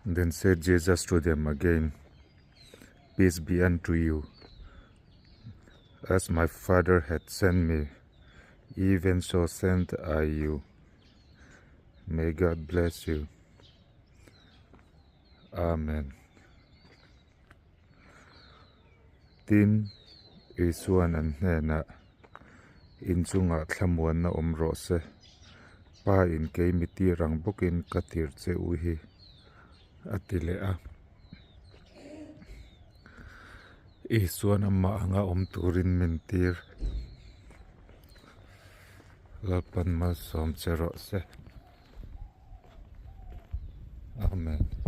Then said Jesus to them again, Peace be unto you. As my Father hath sent me, even so send I you. May God bless you. Amen. Tin, Isuan an hnenah, In chungah thlamuanna awm rawh se. Pa in kei mi tir ang bawkin ka tir che u hi, a ti leh a. Isuan amah anga awm turin min tir. Lalpan malsawm che rawh se. Amen.